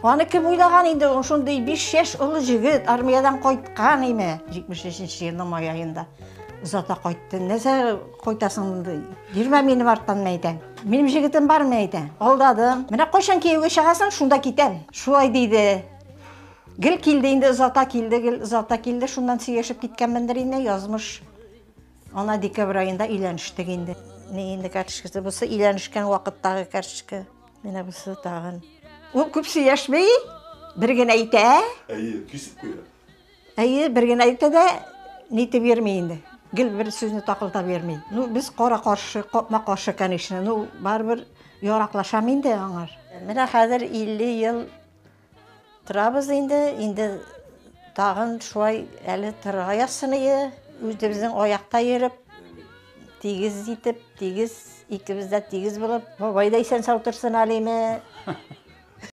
Аны кем уйлаган инде, ул шундый 5 яшь олы җегет, армиядән кайткан име, 73 елның май аенда. Озата кайтты. Нәрсә кайтасың монда? Йөрмә минем арттан, мәйтәм. Минем җегетем бар, мәйтәм. Алдадым. Менә кайчан кияүгә чыгасың, шунда китәм. Шулай диде. Гел килде инде, озата килде, гел озата килде. Шуннан сөйләшеп киткәнмендер инде, язмыш. Ана декабрь аенда өйләнештек инде. Ни инде карточкасы, бусы өйләнешкән вакыттагы карточка. Менә бусы тагын. Ул күп сөйләшми, бер генә әйтә. Әйе, кисеп куя. Әйе, бер генә әйтә дә, нитеп йөрми инде. Гел бер сүзне такылдап йөрми. Ну, без кара-каршы, капма-каршы, конечно. Ну, барыбер яраклашам инде аңар. Менә хәзер 50 ел торабыз инде, инде тагын шулай әле торырга язсын ие, үзебезнең аякта йөреп, тигез итеп, тигез, икебез дә тигез булып, бабай да исән-сау торсын әлеме.